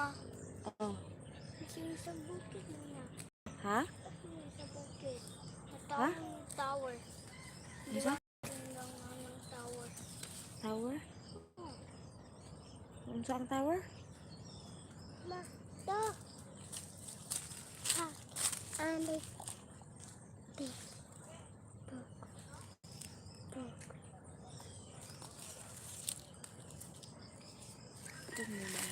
Ma, Oh. kasi sa bukid na. Ha? Sa bukid. Ha? Natawag ng tower. Di Unsa? ba? Ang ng tower. Tower? Oh. Unsa ang tower? Ma, to. Ha. Ani. Bi. Buk. Buk. Ito mo ba?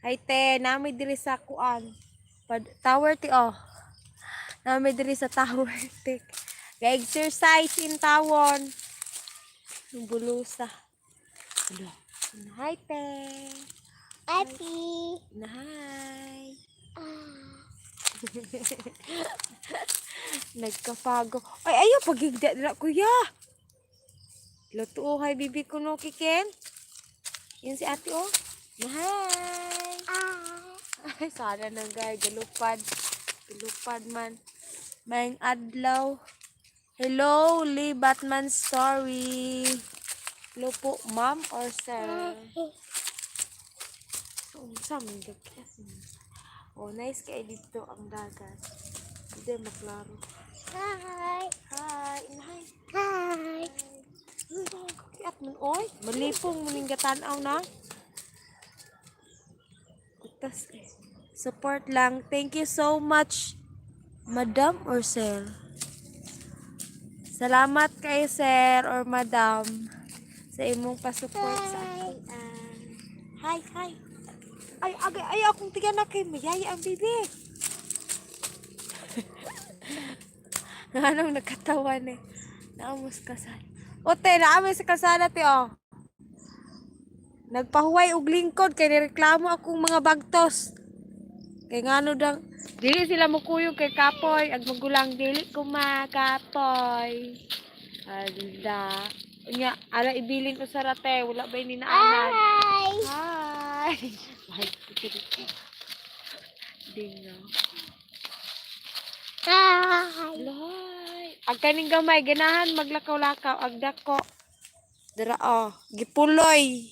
Ay te, nami diri sa kuan. Pad tower ti oh. Nami diri sa tower ti. Ga-exercise in tawon. Yung bulusa. Ano? Hi te. Happy. Hi. Ah. Nagkapago. Ay, ayaw, pagigda na, kuya. Luto, kay bibi ko no, kiken. Yan si ate, oh. Hi. Ah. Ay, sana nang gay. Galupad. Galupad man. Maing adlaw. Hello, Lee Batman Story. Hello po, ma'am or sir? So, unsa man dagat. Oh, nice kay dito ang dagat. Hindi maklaro. Hi. Hi, hi. Hi. Kiat man oy, malipong muning gatan-aw na. Kutas eh. Support lang. Thank you so much, Madam or Sir. Salamat kay Sir or Madam sa imong pasupport sa akin. Hi, hi. Ay, agay, ay, akong tiga na kay mayaya ang bibi. Anong nakatawa ni? Naamos kasal. Ote, naami sa kalsada te oh. Nagpahuway og lingkod kay nireklamo akong mga bagtos. Kay ngano dang dili sila mukuyog kay kapoy ag magulang dili ko makapoy. Ala. Unya, ala ibilin ko sa rate, wala ba ni naanan? Hi. Hi. Hi. Dingo. Hi. Loy. Ag kaning gamay ganahan maglakaw-lakaw ag dako. Dira oh, gipuloy.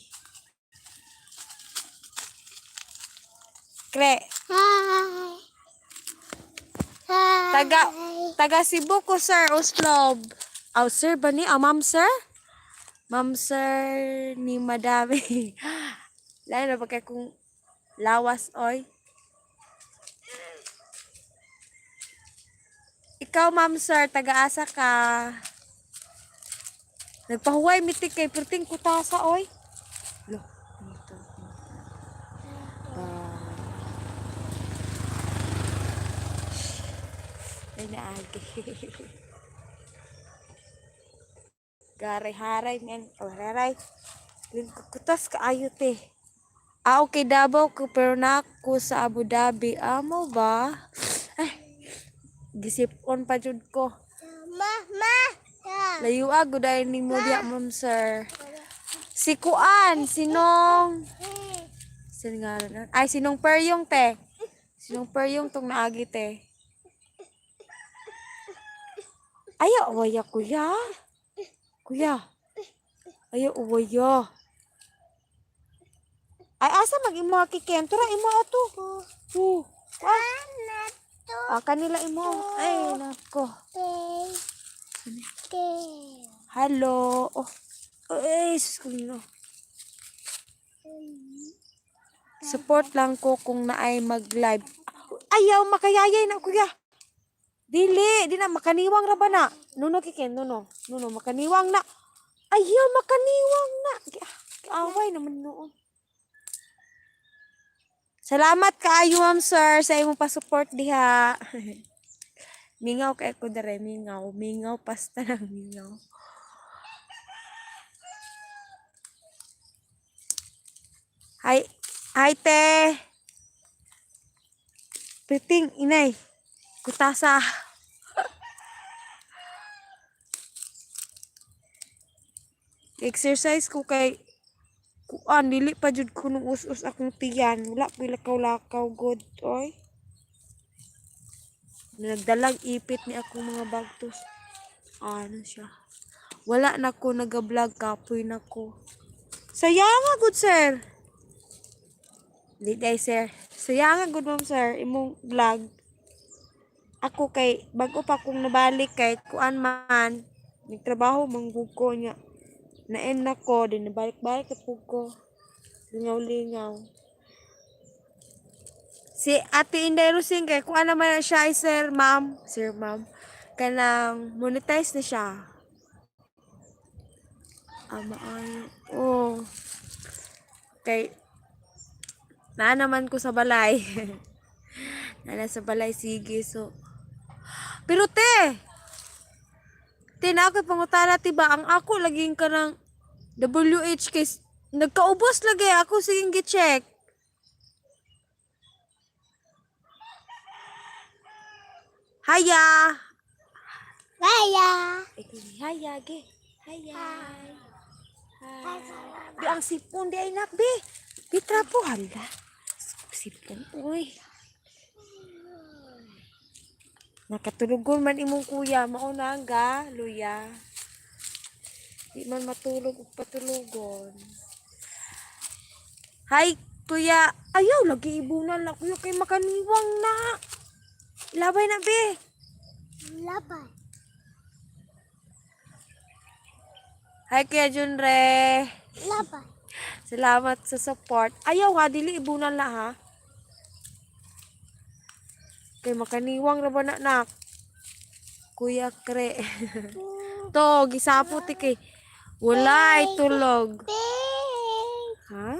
Kre, Hi. Hi. taga taga Cebu ko sir Oslob. Aw sir ba ni? Ah, ma'am sir? Ma'am sir ni madami. Lain na ba kay kung lawas oy? Ikaw ma'am sir, taga-asa ka. Nagpahuway mitik kay perting kutasa oy. Lo, dito. Ay naagi. Garay-haray men. Oh, haray. Kutas kaayo te. Ah, okay, Davao ko pero na ako sa Abu Dhabi. Amo ba? Ay, gisip-on pa jud ko. Ma, ma. Layo gud ay nimo diya, ma'am sir. Si Kuan, sinong sin nga na? Ay, sinong Peryong te. Sinong Peryong tong naagi te. Ayaw, uwaya kuya. Kuya. Ayaw, uwaya. Ay, asa mag imo kiken? Tura imo ato. Tu. Ah, ah, kanila imo. Ay, nako. Hello. Oh. Ay, sus ko no. Support lang ko kung naay mag-live. Ayaw, makayayay na kuya. Dili, di na makaniwang ra ba na? Nuno kiken, nuno. Nuno makaniwang na. Ayaw, makaniwang na. Away naman noon. Salamat kaayo, ma'am sir, sa imong pa-support diha. Mingaw kay ko dere, mingaw, mingaw pasta ng mingaw. Hi, hi te. Piting inay. Kutasa. Exercise ko kay Kuan, dili pa jud ko nung us-us akong tiyan. Wala ko lakaw-lakaw god oy. Nagdalag ipit ni akong mga bagtos. Ano siya? Wala na ko naga-vlog, kapoy na ko. Sayanga good sir. Di day sir. Sayanga good ma'am sir imong vlog. Ako kay bago pa kong nabalik kay kuan man nagtrabaho manggug ko niya. Na-end na ko din nabalik-balik na pug ko. Lingaw-lingaw. Si Ate Inday Rusing kay kuan naman na siya ay sir ma'am, sir ma'am. Kanang monetize na siya. Ah, maayo. Oh. Kay naa naman ko sa balay. Naa na sa balay sige so. Pero te, te na ako pangutana ti ba ang ako laging kanang WH kay nagkaubos lagi ako sige gi-check. Haya. Bye. Haya ge. Haya. Hi. Di ang sipon di ay nak be. Pitra po hala. Sipon uy. Nakatulugon man imong kuya, mao na ang ga, luya. Di man matulog ug patulugon. Hi, kuya. Ayaw, lagi ibunan na kuya kay makaniwang na. Labay na, be. Labay. Hi, Kuya Junre. Labay. Salamat sa support. Ayaw ha, dili ibunan la ha. Kay makaniwang ra ba na nak? Kuya Kre. To, gisapo ti kay. Walay tulog. Pink. Ha?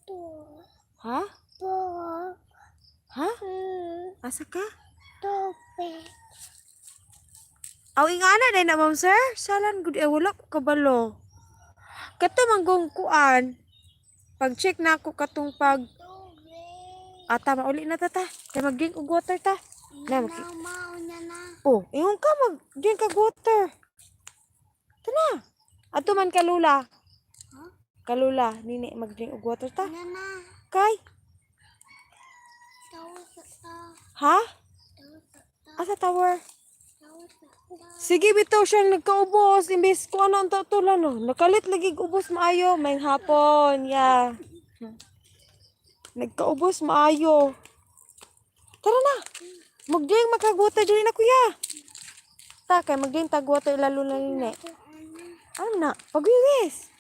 Two. Ha? Four. Ha? Asa ka? Tubig. Aw ingana day na ma'am sir. Salan gud eh wala ko kabalo. Kato manggong kuan. Pag check na ako katong pag Tubig. ata mauli na ta ta. Kay mag-drink og water ta. Na, Na, mauna na. Oh, ingon ka mag drink kag water. Tana. Ato man kalula. Huh? Kalula nini mag-drink og water ta. Na na. Kay, Tawa sa ta. ha? Tawa sa ta. Asa tower? Tawa sa ta. Sige bitaw siyang nagkaubos imbes ko ano ang tulan no. Nakalit lagi og ubos maayo may hapon. Yeah. Nagkaubos maayo. Tara na. Mag-drink makag-water dili na kuya. Ta kay mag-drink tag water lalo na nini. Ano na? Pagwiwis.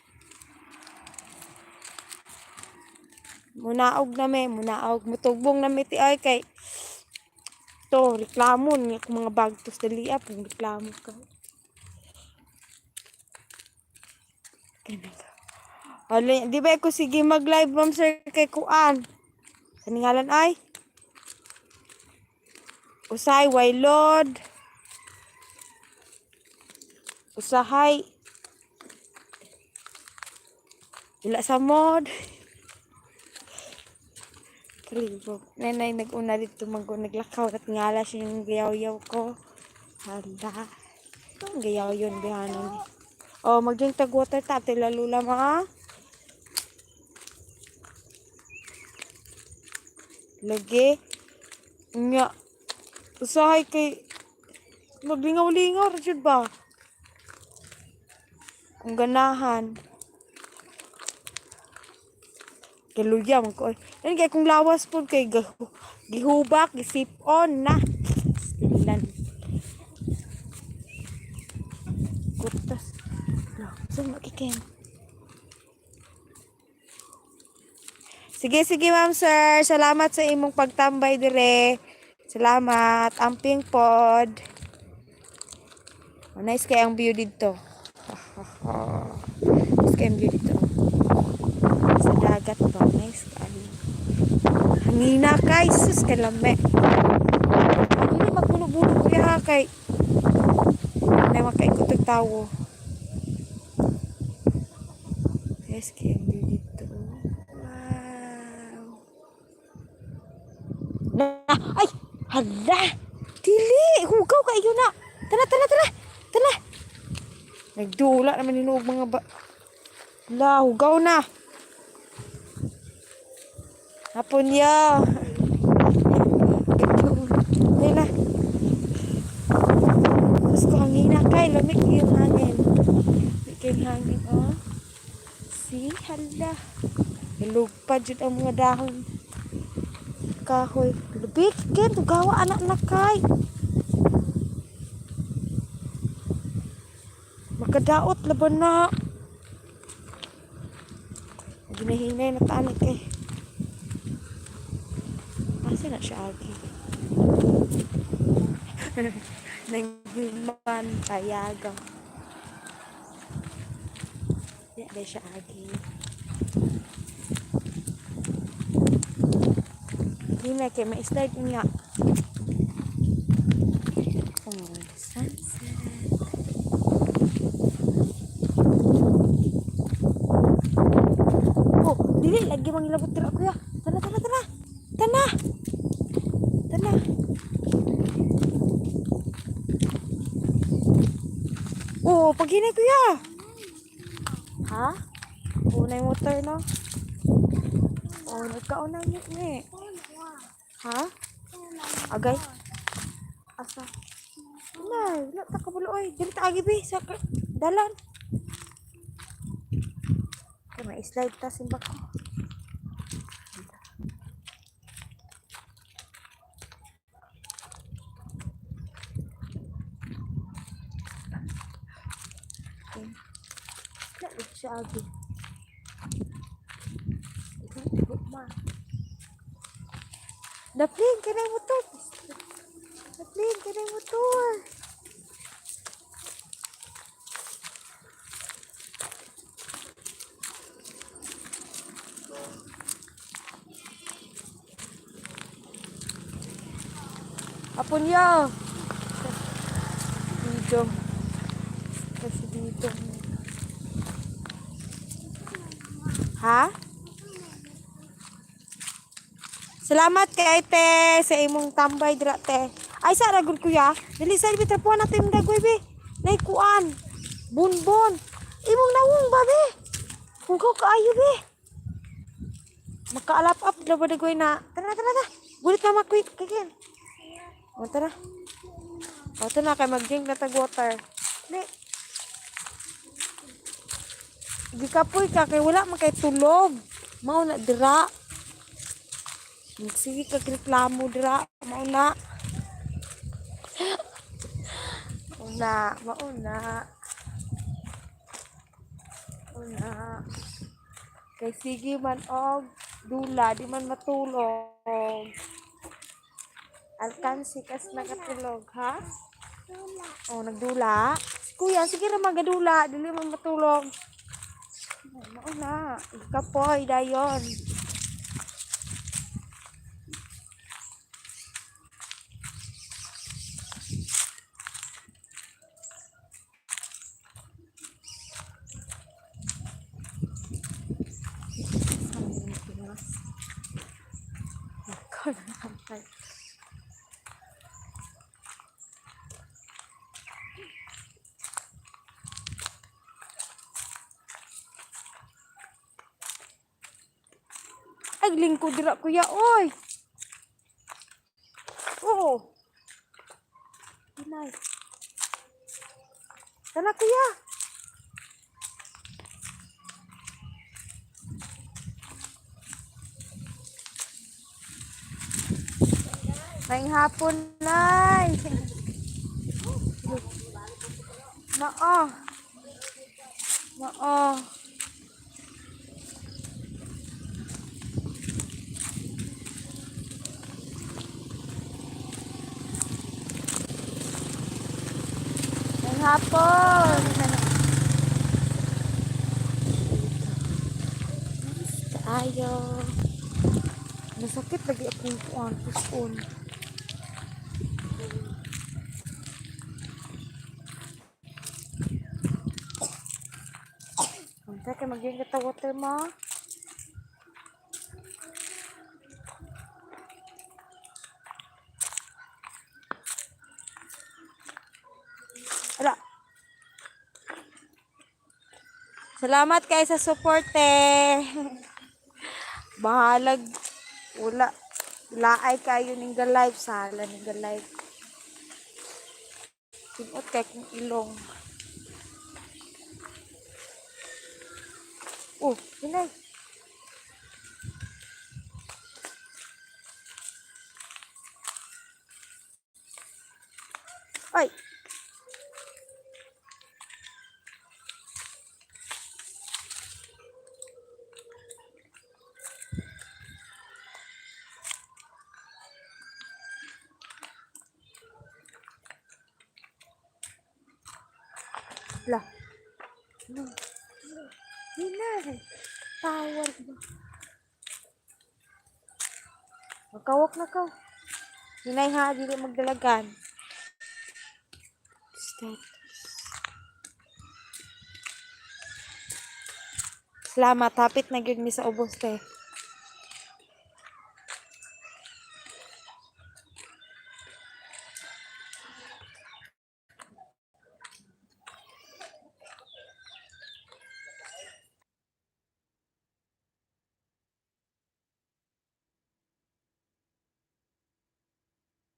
Munaog na me, munaog. Mutugbong na me ti ay kay to reklamo ni akong mga bagtos dali ah, pong reklamo ka. Ganito. Ala, di ba ako sige mag-live ma'am sir kay Kuan? Kaningalan ay? Usay, Waylod. Usahay. Wala sa mod. Kalibog. Nanay, nag-una dito mag naglakaw at ngala siya yung gayaw-yaw ko. Hala. Ang gayaw yun, bihanon. Oh, mag-drink tag water ta, ate lalula mga. Lagi. Nga. Usahay kay maglingaw-lingaw, Richard ba? Kung ganahan. Kaluya man ko. Yan kay kung lawas po kay gihubak, gisip on na. Stilan. Kutas. Lo, saan makikin? Sige, sige ma'am sir. Salamat sa imong pagtambay dire. Salamat. Amping pod. Oh, nice kay ang view dito. Nice kay ang view dito. Sa dagat ba? Nice kaayo. Hangina kay sus kalame. Dili magbuno-buno kuya ha kay na makaikot og tawo. Nice kay ang view dito. Wow. Na, ay, hala. Dili, hugaw kayo na. Tara, tara, tara. Tara. Nagdula naman hinuog mga ba. Hala, hugaw na. Hapon yo. Ay na. Diyos ko, ang hina kay. Lamig yung hangin. Lamig yung hangin, oh. See, hala. Ilugpad yun ang mga dahon. Kahoy. Lubik, ken. Tugawa, anak na kay. Makadaot, laban na. Ginahinay na tanik eh. Asa na siya agi? Nanghiman payaga. Di na siya agi. Hinay kay ma-slide nga. Oh, sunset. Oh, dili lagi mangilabot dira kuya. Tana, tana, tana. Tana. Tana. Oh, paghinay kuya. Ha? Unay motor no? Oh, nagkaunay ni ni. Ha? Agay. Asa? Nay, wala ta kabulo oy. Dili ta agi bi sa dalan. Kay ma-slide ta simbak ko. Okay. Wala lagi siya agi. Ikaw, ma. Daplin, kanay motor. Daplin, kanay motor. Apon yo. Dito. Kasi dito. Ha? Salamat kay te sa imong tambay dira te. Ay sa ra gud kuya. Dili sa bi trapuan nato imong dagway be. Nay kuan. Bunbon. Imong nawong ba be? Hugaw kaayo be. Makaalap up dila ba dagway na. Tara tara tara. Bulit mama quick kikin. O tara. O tara kay mag-drink na tag water. Di. Gikapoy ka kay wala man kay tulog. Mao na dira. Sige ka reklamo dira, mao na. Una, mauna. Una. Kay sige man og dula, di man matulog. Alkansi kas nakatulog, ha? Dula. Oh, nagdula. Si kuya, sige ra magadula, dili man matulog. Mauna, ikapoy dayon. Ikaw na kampay. Ay, lingkod dira kuya, oy. Oo. Inay. Tara kuya. Maing hapon, nay. Noo. Noo. Maing hapon. Kaayo. Nasakit lagi akong kuan, puson. Unsa kay magyang kita water mo? Ala. Salamat kay sa support eh. Bahalag Wala. Laay kayo ning live sala ning live. Tinot kay kong ilong. Oh, hinay. Ay. La. No. Hinay. Tawag ba? Magkawak na ka. Hinay ha, dili magdalagan. Status. Salamat, hapit na gyud mi sa ubos te.